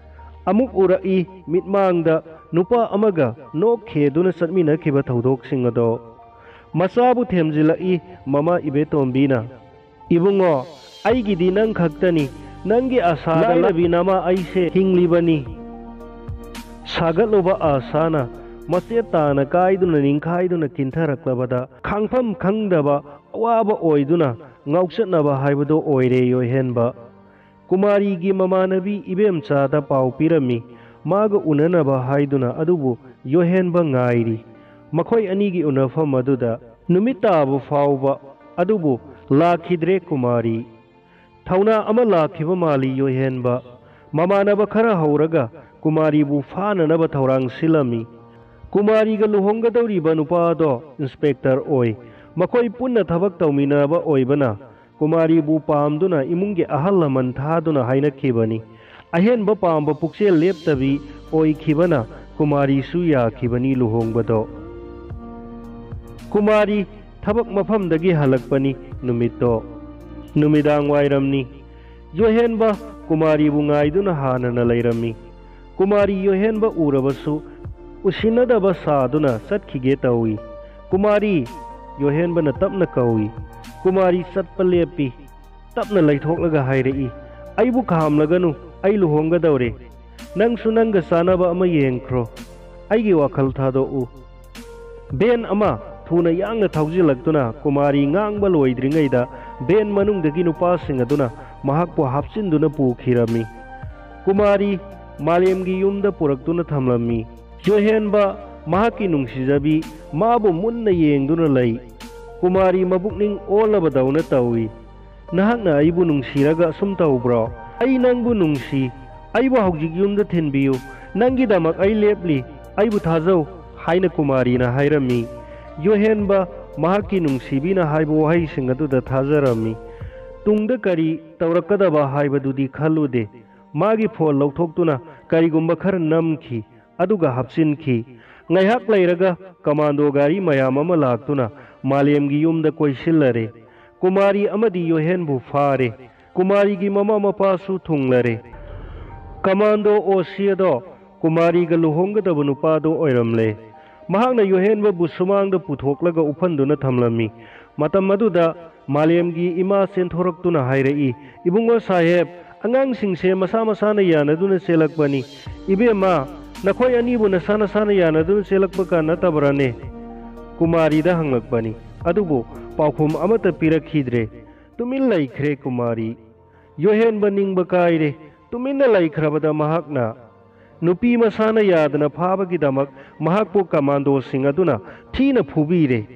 ꯑꯃꯨꯛ ꯎꯔꯛꯏ ꯃꯤꯠꯃꯥꯡꯗ ꯅꯨꯄꯥ ꯑꯃꯒ ꯅꯣꯛ ꯈꯦꯗꯨꯅ ꯆꯠꯃꯤꯟꯅꯈꯤꯕ ꯊꯧꯗꯣꯛꯁꯤꯡ ꯑꯗꯣ꯫ ꯃꯆꯥꯕꯨ ꯊꯦꯝꯖꯤꯜꯂꯛꯏ ꯃꯃꯥ ꯏꯕꯦꯇꯣꯝꯕꯤꯅ꯫ "ꯏꯕꯨꯡꯉꯣ, ꯑꯩꯒꯤꯗꯤ ꯅꯪ ꯈꯛꯇꯅꯤ꯫ ꯅꯪꯒꯤ ꯑꯁꯥꯗ ꯂꯥꯏꯔꯕꯤ ꯅꯃꯥ ꯑꯩꯁꯦ ꯍꯤꯡꯂꯤꯕꯅꯤ꯫" ꯁꯥꯒꯠꯂꯨꯕ ꯑꯁꯥꯅ ꯃꯆꯦꯠ ꯇꯥꯅ ꯀꯥꯏꯗꯨꯅ ꯅꯤꯡꯈꯥꯏꯗꯨꯅ ꯀꯤꯟꯊꯔꯛꯂꯕꯗ ꯈꯥꯡꯐꯝ ꯈꯪꯗꯕ ꯑꯋꯥꯕ ꯑꯣꯏꯗꯨꯅ ꯉꯥꯎꯆꯠꯅꯕ ꯍꯥꯏꯕꯗꯨ ꯑꯣꯏꯔꯦ ꯌꯣꯍꯦꯟꯕ꯫ ꯀꯨꯃꯥꯔꯤꯒꯤ ꯃꯃꯥꯟꯅꯕꯤ ꯏꯕꯦꯝꯆꯥꯗ ꯄꯥꯎ ꯄꯤꯔꯝꯃꯤ, ꯃꯥꯒ ꯎꯅꯅꯕ ꯍꯥꯏꯗꯨꯅ, ꯑꯗꯨꯕꯨ ꯌꯣꯍꯦꯟꯕ ꯉꯥꯏꯔꯤ꯫ ꯃꯈꯣꯏ ꯑꯅꯤꯒꯤ ꯎꯅꯐꯝ ꯑꯗꯨꯗ ꯅꯨꯃꯤꯠ ꯇꯥꯕ ꯐꯥꯎꯕ ꯑꯗꯨꯕꯨ ꯂꯥꯛꯈꯤꯗ꯭ꯔꯦ ꯀꯨꯃꯥꯔꯤ꯫ ꯊꯧꯅꯥ ꯑꯃ ꯂꯥꯛꯈꯤꯕ ꯃꯥꯜꯂꯤ ꯌꯣꯍꯦꯟꯕ꯫ ꯃꯃꯥꯟꯅꯕ ꯈꯔ ꯍꯧꯔꯒ ꯀꯨꯃꯥꯔꯤꯕꯨ ꯐꯥꯅꯅꯕ ꯊꯧꯔꯥꯡ ꯁꯤꯜꯂꯝꯃꯤ꯫ ꯀꯨꯃꯥꯔꯤꯒ ꯂꯨꯍꯣꯡꯒꯗꯧꯔꯤꯕ ꯅꯨꯄꯥ ꯑꯗꯣ ꯏꯟꯁꯄꯦꯛꯇꯔ ꯑꯣꯏ꯫ ꯃꯈꯣꯏ ꯄꯨꯟꯅ ꯊꯕꯛ ꯇꯧꯃꯤꯟꯅꯕ ꯑꯣꯏꯕꯅ ꯀꯨꯃꯥꯔꯤꯕꯨ ꯄꯥꯝꯗꯨꯅ ꯏꯃꯨꯡꯒꯤ ꯑꯍꯜ ꯂꯃꯟ ꯊꯥꯗꯨꯅ ꯍꯥꯏꯅꯈꯤꯕꯅꯤ꯫ ꯑꯍꯦꯟꯕ ꯄꯥꯝꯕ ꯄꯨꯛꯆꯦꯜ ꯂꯦꯞꯇꯕꯤ ꯑꯣꯏꯈꯤꯕꯅ ꯀꯨꯃꯥꯔꯤꯁꯨ ꯌꯥꯈꯤꯕꯅꯤ ꯂꯨꯍꯣꯡꯕꯗꯣ꯫ ꯀꯨꯃꯥꯔꯤ ꯊꯕꯛ ꯃꯐꯝꯗꯒꯤ ꯍꯜꯂꯛꯄꯅꯤ ꯅꯨꯃꯤꯠꯇꯣ꯫ ꯅꯨꯃꯤꯗꯥꯡ ꯋꯥꯏꯔꯝꯅꯤ꯫ ꯌꯣꯍꯦꯟꯕ ꯀꯨꯃꯥꯔꯤꯕꯨ ꯉꯥꯏꯗꯨꯅ ꯍꯥꯟꯅꯅ ꯂꯩꯔꯝꯃꯤ꯫ ꯀꯨꯃꯥꯔꯤ ꯌꯣꯍꯦꯟꯕ ꯎꯔꯕꯁꯨ ꯎꯁꯤꯟꯅꯗꯕ ꯁꯥꯗꯨꯅ ꯆꯠꯈꯤꯒꯦ ꯇꯧꯏ꯫ "ꯀꯨꯃꯥꯔꯤ!" ꯌꯣꯍꯦꯟꯕꯅ ꯇꯞꯅ ꯀꯧꯏ꯫ ꯀꯨꯃꯥꯔꯤ ꯆꯠꯄ ꯂꯦꯞꯄꯤ꯫ ꯇꯞꯅ ꯂꯩꯊꯣꯛꯂꯒ ꯍꯥꯏꯔꯛꯏ, "ꯑꯩꯕꯨ ꯈꯥꯝꯂꯒꯅꯨ, ꯑꯩ ꯂꯨꯍꯣꯡꯒꯗꯧꯔꯦ꯫ ꯅꯪꯁꯨ ꯅꯪꯒ ꯆꯥꯅꯕ ꯑꯃ ꯌꯦꯡꯈ꯭ꯔꯣ꯫ ꯑꯩꯒꯤ ꯋꯥꯈꯜ ꯊꯥꯗꯣꯛꯎ꯫" ꯚꯦꯟ ꯑꯃ ꯊꯨꯅ ꯌꯥꯡꯅ ꯊꯧꯖꯤꯜꯂꯛꯇꯨꯅ ꯀꯨꯃꯥꯔꯤ ꯉꯥꯡꯕ ꯂꯣꯏꯗ꯭ꯔꯤꯉꯩꯗ ꯚꯦꯟ ꯃꯅꯨꯡꯗꯒꯤ ꯅꯨꯄꯥꯁꯤꯡ ꯑꯗꯨꯅ ꯃꯍꯥꯛꯄꯨ ꯍꯥꯞꯆꯤꯟꯗꯨꯅ ꯄꯨꯈꯤꯔꯝꯃꯤ꯫ ꯀꯨꯃꯥꯔꯤ ꯃꯥꯂꯦꯝꯒꯤ ꯌꯨꯝꯗ ꯄꯨꯔꯛꯇꯨꯅ ꯊꯝꯂꯝꯃꯤ꯫ ꯌꯣꯍꯦꯟꯕ ꯃꯍꯥꯛꯀꯤ ꯅꯨꯡꯁꯤꯖꯕꯤ ꯃꯥꯕꯨ ꯃꯨꯟꯅ ꯌꯦꯡꯗꯨꯅ ꯂꯩ꯫ ꯀꯨꯃꯥꯔꯤ ꯃꯕꯨꯛꯅꯤꯡ ꯑꯣꯜꯂꯕꯗꯧꯅ ꯇꯧꯏ꯫ "ꯅꯍꯥꯛꯅ ꯑꯩꯕꯨ ꯅꯨꯡꯁꯤꯔꯒ ꯑꯁꯨꯝ ꯇꯧꯕ꯭ꯔꯣ? ꯑꯩ ꯅꯪꯕꯨ ꯅꯨꯡꯁꯤ꯫ "ꯑꯩꯕꯨ ꯍꯧꯖꯤꯛ ꯌꯨꯝꯗ ꯊꯤꯟꯕꯤꯌꯨ꯫ ꯅꯪꯒꯤꯗꯃꯛ ꯑꯩ ꯂꯦꯞꯂꯤ꯫ ꯑꯩꯕꯨ ꯊꯥꯖꯧ" ꯍꯥꯏꯅ ꯀꯨꯃꯥꯔꯤꯅ ꯍꯥꯏꯔꯝꯃꯤ꯫ ꯌꯣꯍꯦꯟꯕ ꯃꯍꯥꯛꯀꯤ ꯅꯨꯡꯁꯤꯕꯤꯅ ꯍꯥꯏꯕ ꯋꯥꯍꯩꯁꯤꯡ ꯑꯗꯨꯗ ꯊꯥꯖꯔꯝꯃꯤ꯫ ꯇꯨꯡꯗ ꯀꯔꯤ ꯇꯧꯔꯛꯀꯗꯕ ꯍꯥꯏꯕꯗꯨꯗꯤ ꯈꯜꯂꯨꯗꯦ꯫ ꯃꯥꯒꯤ ꯐꯣꯟ ꯂꯧꯊꯣꯛꯇꯨꯅ ꯀꯔꯤꯒꯨꯝꯕ ꯈꯔ ꯅꯝꯈꯤ, ꯑꯗꯨꯒ ꯍꯥꯞꯆꯤꯟꯈꯤ꯫ ꯉꯥꯏꯍꯥꯛ ꯂꯩꯔꯒ ꯀꯃꯥꯟꯗꯣ ꯒꯥꯔꯤ ꯃꯌꯥꯝ ꯑꯃ ꯂꯥꯛꯇꯨꯅ ꯃꯥꯂꯦꯝꯒꯤ ꯌꯨꯝꯗ ꯀꯣꯏꯁꯤꯜꯂꯔꯦ꯫ ꯀꯨꯃꯥꯔꯤ ꯑꯃꯗꯤ ꯌꯣꯍꯦꯟꯕꯨ ꯐꯥꯔꯦ꯫ ꯀꯨꯃꯥꯔꯤꯒꯤ ꯃꯃꯥ ꯃꯄꯥꯁꯨ ꯊꯨꯡꯂꯔꯦ꯫ ꯀꯃꯥꯟꯗꯣ ꯑꯣꯁꯤ ꯑꯗꯣ ꯀꯨꯃꯥꯔꯤꯒ ꯂꯨꯍꯣꯡꯒꯗꯕ ꯅꯨꯄꯥꯗꯣ ꯑꯣꯏꯔꯝꯂꯦ꯫ ꯃꯍꯥꯛꯅ ꯌꯣꯍꯦꯟꯕꯕꯨ ꯁꯨꯃꯥꯡꯗ ꯄꯨꯊꯣꯛꯂꯒ ꯎꯞꯍꯟꯗꯨꯅ ꯊꯝꯂꯝꯃꯤ꯫ ꯃꯇꯝ ꯑꯗꯨꯗ ꯃꯥꯂꯦꯝꯒꯤ ꯏꯃꯥ ꯆꯦꯟꯊꯣꯔꯛꯇꯨꯅ ꯍꯥꯏꯔꯛꯏ, "ꯏꯕꯨꯡꯉꯣ ꯁꯥꯍꯦꯕ, ꯑꯉꯥꯡꯁꯤꯡꯁꯦ ꯃꯁꯥ ꯃꯁꯥꯅ ꯌꯥꯅꯗꯨꯅ ꯆꯦꯜꯂꯛꯄꯅꯤ꯫ ꯏꯕꯦꯝꯃ, ꯅꯈꯣꯏ ꯑꯅꯤꯕꯨ ꯅꯁꯥ ꯅꯁꯥꯅ ꯌꯥꯅꯗꯨꯅ ꯆꯦꯜꯂꯛꯄꯒ ꯅꯠꯇꯕ꯭ꯔꯥꯅꯦ?" ꯀꯨꯃꯥꯔꯤꯗ ꯍꯪꯂꯛꯄꯅꯤ꯫ ꯑꯗꯨꯕꯨ ꯄꯥꯎꯈꯨꯝ ꯑꯃꯠꯇ ꯄꯤꯔꯛꯈꯤꯗ꯭ꯔꯦ꯫ ꯇꯨꯃꯤꯟ ꯂꯩꯈ꯭ꯔꯦ ꯀꯨꯃꯥꯔꯤ꯫ ꯌꯣꯍꯦꯟꯕ ꯅꯤꯡꯕ ꯀꯥꯏꯔꯦ꯫ ꯇꯨꯃꯤꯟꯅ ꯂꯩꯈ꯭ꯔꯕꯗ ꯃꯍꯥꯛꯅ ꯅꯨꯄꯤ ꯃꯁꯥꯅ ꯌꯥꯗꯅ ꯐꯥꯕꯒꯤꯗꯃꯛ ꯃꯍꯥꯛꯄꯨ ꯀꯃꯥꯟꯗꯣꯁꯤꯡ ꯑꯗꯨꯅ ꯊꯤꯅ ꯐꯨꯕꯤꯔꯦ꯫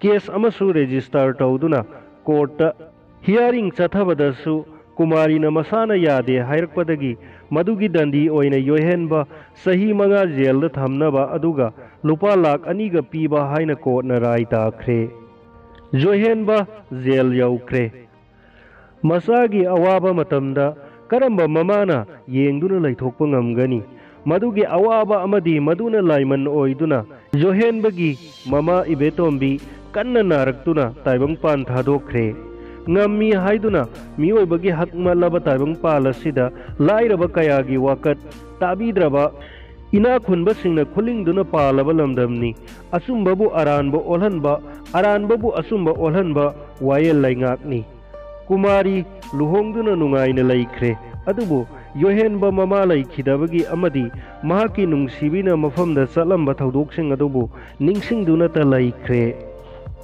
ꯀꯦꯁ ꯑꯃꯁꯨ ꯔꯦꯖꯤꯁꯇꯔ ꯇꯧꯗꯨꯅ ꯀꯣꯔꯠꯇ ꯍꯤꯌꯥꯔꯤꯡ ꯆꯠꯊꯕꯗꯁꯨ ꯀꯨꯃꯥꯔꯤꯅ ꯃꯁꯥꯅ ꯌꯥꯗꯦ ꯍꯥꯏꯔꯛꯄꯗꯒꯤ ꯃꯗꯨꯒꯤ ꯗꯟꯗꯤ ꯑꯣꯏꯅ ꯌꯣꯍꯦꯟꯕ ꯆꯍꯤ ꯃꯉꯥ ꯖꯦꯜꯗ ꯊꯝꯅꯕ ꯑꯗꯨꯒ ꯂꯨꯄꯥ ꯂꯥꯈ ꯑꯅꯤꯒ ꯄꯤꯕ ꯍꯥꯏꯅ ꯀꯣꯔꯠꯅ ꯔꯥꯏ ꯇꯥꯈ꯭ꯔꯦ꯫ ꯌꯣꯍꯦꯟꯕ ꯖꯦꯜ ꯌꯧꯈ꯭ꯔꯦ꯫ ꯃꯆꯥꯒꯤ ꯑꯋꯥꯕ ꯃꯇꯝꯗ ꯀꯔꯝꯕ ꯃꯃꯥꯅ ꯌꯦꯡꯗꯨꯅ ꯂꯩꯊꯣꯛꯄ ꯉꯝꯒꯅꯤ? ꯃꯗꯨꯒꯤ ꯑꯋꯥꯕ ꯑꯃꯗꯤ ꯃꯗꯨꯅ ꯂꯥꯏꯃꯟ ꯑꯣꯏꯗꯨꯅ ꯌꯣꯍꯦꯟꯕꯒꯤ ꯃꯃꯥ ꯏꯕꯦꯇꯣꯝꯕꯤ ꯀꯟꯅ ꯅꯥꯔꯛꯇꯨꯅ ꯇꯥꯏꯕꯪꯄꯥꯟ ꯊꯥꯗꯣꯛꯈ꯭ꯔꯦ꯫ ꯉꯝꯃꯤ ꯍꯥꯏꯗꯨꯅ ꯃꯤꯑꯣꯏꯕꯒꯤ ꯍꯛ ꯃꯠꯂꯕ ꯇꯥꯏꯕꯪꯄꯥꯜ ꯑꯁꯤꯗ ꯂꯥꯏꯔꯕ ꯀꯌꯥꯒꯤ ꯋꯥꯀꯠ ꯇꯥꯕꯤꯗ꯭ꯔꯕ ꯏꯅꯥꯛ ꯈꯨꯟꯕꯁꯤꯡꯅ ꯈꯨꯂꯤꯡꯗꯨꯅ ꯄꯥꯜꯂꯕ ꯂꯝꯗꯝꯅꯤ꯫ ꯑꯆꯨꯝꯕꯕꯨ ꯑꯔꯥꯟꯕ ꯑꯣꯜꯍꯟꯕ, ꯑꯔꯥꯟꯕꯕꯨ ꯑꯆꯨꯝꯕ ꯑꯣꯜꯍꯟꯕ ꯋꯥꯌꯦꯜ ꯂꯩꯉꯥꯛꯅꯤ꯫ ꯀꯨꯃꯥꯔꯤ ꯂꯨꯍꯣꯡꯗꯨꯅ ꯅꯨꯡꯉꯥꯏꯅ ꯂꯩꯈ꯭ꯔꯦ꯫ ꯑꯗꯨꯕꯨ ꯌꯣꯍꯦꯟꯕ ꯃꯃꯥ ꯂꯩꯈꯤꯗꯕꯒꯤ ꯑꯃꯗꯤ ꯃꯍꯥꯛꯀꯤ ꯅꯨꯡꯁꯤꯕꯤꯅ ꯃꯐꯝꯗ ꯆꯠꯂꯝꯕ ꯊꯧꯗꯣꯛꯁꯤꯡ ꯑꯗꯨꯕꯨ ꯅꯤꯡꯁꯤꯡꯗꯨꯅꯇ ꯂꯩꯈ꯭ꯔꯦ꯫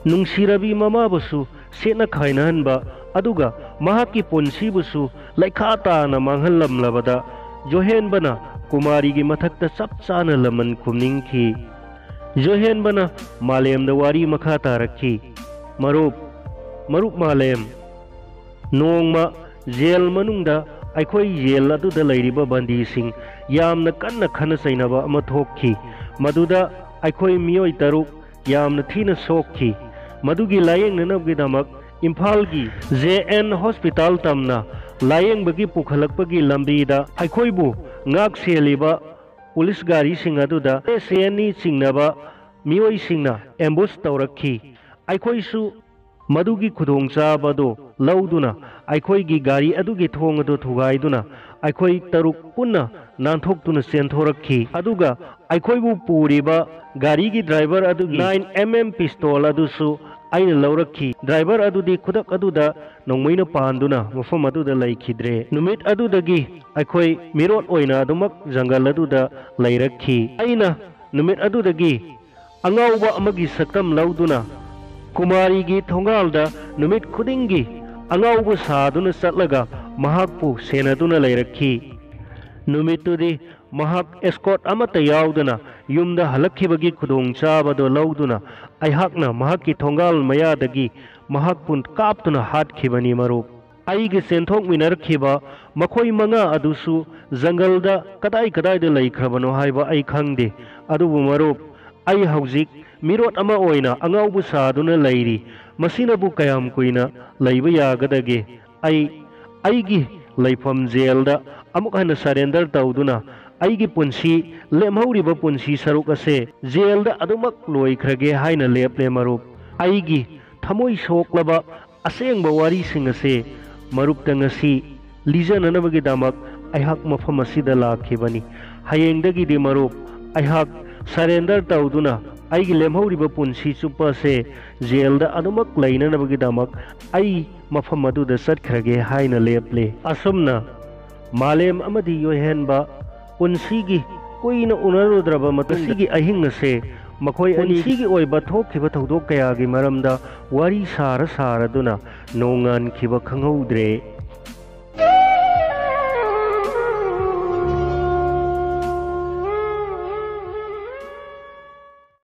ꯅꯨꯡꯁꯤꯔꯕꯤ ꯃꯃꯥꯕꯨꯁꯨ ꯁꯦꯠꯅ ꯈꯥꯏꯅꯍꯟꯕ, ꯑꯗꯨꯒ ꯃꯍꯥꯛꯀꯤ ꯄꯨꯟꯁꯤꯕꯨꯁꯨ ꯂꯩꯈꯥ ꯇꯥꯅ ꯃꯥꯡꯍꯜꯂꯝꯂꯕꯗ ꯌꯣꯍꯦꯟꯕꯅ ꯀꯨꯃꯥꯔꯤꯒꯤ ꯃꯊꯛꯇ ꯆꯞ ꯆꯥꯅ ꯂꯃꯟ ꯈꯨꯝꯅꯤꯡꯈꯤ꯫ ꯌꯣꯍꯦꯟꯕꯅ ꯃꯥꯂꯦꯝꯗ ꯋꯥꯔꯤ ꯃꯈꯥ ꯇꯥꯔꯛꯈꯤ꯫ ꯃꯔꯨꯞ, ꯃꯔꯨꯞ ꯃꯥꯂꯦꯝ, ꯅꯣꯡꯃ ꯖꯦꯜ ꯃꯅꯨꯡꯗ ꯑꯩꯈꯣꯏ ꯖꯦꯜ ꯑꯗꯨꯗ ꯂꯩꯔꯤꯕ ꯕꯟꯗꯤꯁꯤꯡ ꯌꯥꯝꯅ ꯀꯟꯅ ꯈꯠꯅ ꯆꯩꯅꯕ ꯑꯃ ꯊꯣꯛꯈꯤ꯫ ꯃꯗꯨꯗ ꯑꯩꯈꯣꯏ ꯃꯤꯑꯣꯏ ꯇꯔꯨꯛ ꯌꯥꯝꯅ ꯊꯤꯅ ꯁꯣꯛꯈꯤ꯫ ꯃꯗꯨꯒꯤ ꯂꯥꯌꯦꯡꯅꯅꯕꯒꯤꯗꯃꯛ ꯏꯝꯐꯥꯜꯒꯤ ꯖꯦ ꯑꯦꯟ ꯍꯣꯁꯄꯤꯇꯥꯜ ꯇꯝꯅ ꯂꯥꯌꯦꯡꯕꯒꯤ ꯄꯨꯈꯠꯂꯛꯄꯒꯤ ꯂꯝꯕꯤꯗ ꯑꯩꯈꯣꯏꯕꯨ ꯉꯥꯛ ꯁꯦꯜꯂꯤꯕ ꯄꯨꯂꯤꯁ ꯒꯥꯔꯤꯁꯤꯡ ꯑꯗꯨꯗ ꯑꯦꯁ ꯑꯦꯟ ꯏ ꯆꯤꯡꯅꯕ ꯃꯤꯑꯣꯏꯁꯤꯡꯅ ꯑꯦꯝꯕꯨꯁ ꯇꯧꯔꯛꯈꯤ꯫ ꯑꯩꯈꯣꯏꯁꯨ ꯃꯗꯨꯒꯤ ꯈꯨꯗꯣꯡꯆꯥꯕꯗꯨ ꯂꯧꯗꯨꯅ ꯑꯩꯈꯣꯏꯒꯤ ꯒꯥꯔꯤ ꯑꯗꯨꯒꯤ ꯊꯣꯡ ꯑꯗꯨ ꯊꯨꯒꯥꯏꯗꯨꯅ ꯑꯩꯈꯣꯏ ꯇꯔꯨꯛ ꯄꯨꯟꯅ ꯅꯥꯟꯊꯣꯛꯇꯨꯅ ꯆꯦꯟꯊꯣꯔꯛꯈꯤ꯫ ꯑꯗꯨꯒ ꯑꯩꯈꯣꯏꯕꯨ ꯄꯨꯔꯤꯕ ꯒꯥꯔꯤꯒꯤ ꯗ꯭ꯔꯥꯏꯚꯔ ꯑꯗꯨꯒꯤ ꯅꯥꯏꯟ ꯑꯦꯝ ꯑꯦꯝ ꯄꯤꯁꯇꯣꯜ ꯑꯗꯨꯁꯨ ꯑꯩꯅ ꯂꯧꯔꯛꯈꯤ꯫ ꯗ꯭ꯔꯥꯏꯚꯔ ꯑꯗꯨꯗꯤ ꯈꯨꯗꯛ ꯑꯗꯨꯗ ꯅꯣꯡꯃꯩꯅ ꯄꯥꯟꯗꯨꯅ ꯃꯐꯝ ꯑꯗꯨꯗ ꯂꯩꯈꯤꯗ꯭ꯔꯦ꯫ ꯅꯨꯃꯤꯠ ꯑꯗꯨꯗꯒꯤ ꯑꯩꯈꯣꯏ ꯃꯤꯔꯣꯠ ꯑꯣꯏꯅ ꯑꯗꯨꯃꯛ ꯖꯪꯒꯜ ꯑꯗꯨꯗ ꯂꯩꯔꯛꯈꯤ꯫ ꯑꯩꯅ ꯅꯨꯃꯤꯠ ꯑꯗꯨꯗꯒꯤ ꯑꯉꯥꯎꯕ ꯑꯃꯒꯤ ꯁꯛꯇꯝ ꯂꯧꯗꯨꯅ ꯀꯨꯃꯥꯔꯤꯒꯤ ꯊꯣꯡꯒꯥꯜꯗ ꯅꯨꯃꯤꯠ ꯈꯨꯗꯤꯡꯒꯤ ꯑꯉꯥꯎꯕ ꯁꯥꯗꯨꯅ ꯆꯠꯂꯒ ꯃꯍꯥꯛꯄꯨ ꯁꯦꯟꯅꯗꯨꯅ ꯂꯩꯔꯛꯈꯤ꯫ ꯅꯨꯃꯤꯠꯇꯨꯗꯤ ꯃꯍꯥꯛ ꯑꯦꯁꯀꯣꯔꯠ ꯑꯃꯠꯇ ꯌꯥꯎꯗꯅ ꯌꯨꯝꯗ ꯍꯜꯂꯛꯈꯤꯕꯒꯤ ꯈꯨꯗꯣꯡꯆꯥꯕꯗꯨ ꯂꯧꯗꯨꯅ ꯑꯩꯍꯥꯛꯅ ꯃꯍꯥꯛꯀꯤ ꯊꯣꯡꯒꯥꯜ ꯃꯌꯥꯗꯒꯤ ꯃꯍꯥꯛꯄꯨ ꯀꯥꯞꯇꯨꯅ ꯍꯥꯠꯈꯤꯕꯅꯤ, ꯃꯔꯨꯞ꯫ ꯑꯩꯒ ꯆꯦꯟꯊꯣꯛꯃꯤꯟꯅꯔꯛꯈꯤꯕ ꯃꯈꯣꯏ ꯃꯉꯥ ꯑꯗꯨꯁꯨ ꯖꯪꯒꯜꯗ ꯀꯗꯥꯏ ꯀꯗꯥꯏꯗ ꯂꯩꯈ꯭ꯔꯕꯅꯣ ꯍꯥꯏꯕ ꯑꯩ ꯈꯪꯗꯦ꯫ ꯑꯗꯨꯕꯨ ꯃꯔꯨꯞ, ꯑꯩ ꯍꯧꯖꯤꯛ ꯃꯤꯔꯣꯠ ꯑꯃ ꯑꯣꯏꯅ ꯑꯉꯥꯎꯕ ꯁꯥꯗꯨꯅ ꯂꯩꯔꯤ꯫ ꯃꯁꯤꯅꯕꯨ ꯀꯌꯥꯝ ꯀꯨꯏꯅ ꯂꯩꯕ ꯌꯥꯒꯗꯒꯦ? ꯑꯩ ꯑꯩꯒꯤ ꯂꯩꯐꯝ ꯖꯦꯜꯗ ꯑꯃꯨꯛ ꯍꯟꯅ ꯁꯔꯦꯟꯗꯔ ꯇꯧꯗꯨꯅ ꯑꯩꯒꯤ ꯄꯨꯟꯁꯤ, ꯂꯦꯝꯍꯧꯔꯤꯕ ꯄꯨꯟꯁꯤ ꯁꯔꯨꯛ ꯑꯁꯦ ꯖꯦꯜꯗ ꯑꯗꯨꯃꯛ ꯂꯣꯏꯈ꯭ꯔꯒꯦ ꯍꯥꯏꯅ ꯂꯦꯞꯂꯦ, ꯃꯔꯨꯞ꯫ ꯑꯩꯒꯤ ꯊꯃꯣꯏ ꯁꯣꯛꯂꯕ ꯑꯁꯦꯡꯕ ꯋꯥꯔꯤꯁꯤꯡ ꯑꯁꯦ ꯃꯔꯨꯞꯇ ꯉꯁꯤ ꯂꯤꯖꯅꯅꯕꯒꯤꯗꯃꯛ ꯑꯩꯍꯥꯛ ꯃꯐꯝ ꯑꯁꯤꯗ ꯂꯥꯛꯈꯤꯕꯅꯤ꯫ ꯍꯌꯦꯡꯗꯒꯤꯗꯤ, ꯃꯔꯨꯞ, ꯑꯩꯍꯥꯛ ꯁꯔꯦꯟꯗꯔ ꯇꯧꯗꯨꯅ ꯑꯩꯒꯤ ꯂꯦꯝꯍꯧꯔꯤꯕ ꯄꯨꯟꯁꯤ ꯆꯨꯞꯄ ꯑꯁꯦ ꯖꯦꯜꯗ ꯑꯗꯨꯃꯛ ꯂꯩꯅꯅꯕꯒꯤꯗꯃꯛ ꯑꯩ ꯃꯐꯝ ꯑꯗꯨꯗ ꯆꯠꯈ꯭ꯔꯒꯦ ꯍꯥꯏꯅ ꯂꯦꯞꯂꯦ꯫ ꯑꯁꯨꯝꯅ ꯃꯥꯂꯦꯝ ꯑꯃꯗꯤ ꯌꯣꯏꯍꯦꯟꯕ ꯄꯨꯟꯁꯤꯒꯤ ꯀꯨꯏꯅ ꯎꯅꯔꯨꯗ꯭ꯔꯕ ꯃꯇꯨꯡꯗ ꯉꯁꯤꯒꯤ ꯑꯍꯤꯡ ꯑꯁꯦ ꯃꯈꯣꯏ ꯑꯅꯤꯒꯤ ꯄꯨꯟꯁꯤꯒꯤ ꯑꯣꯏꯕ ꯊꯣꯛꯈꯤꯕ ꯊꯧꯗꯣꯛ ꯀꯌꯥꯒꯤ ꯃꯔꯝꯗ ꯋꯥꯔꯤ ꯁꯥꯔ ꯁꯥꯔꯗꯨꯅ ꯅꯣꯡꯉꯥꯟꯈꯤꯕ ꯈꯪꯍꯧꯗ꯭ꯔꯦ꯫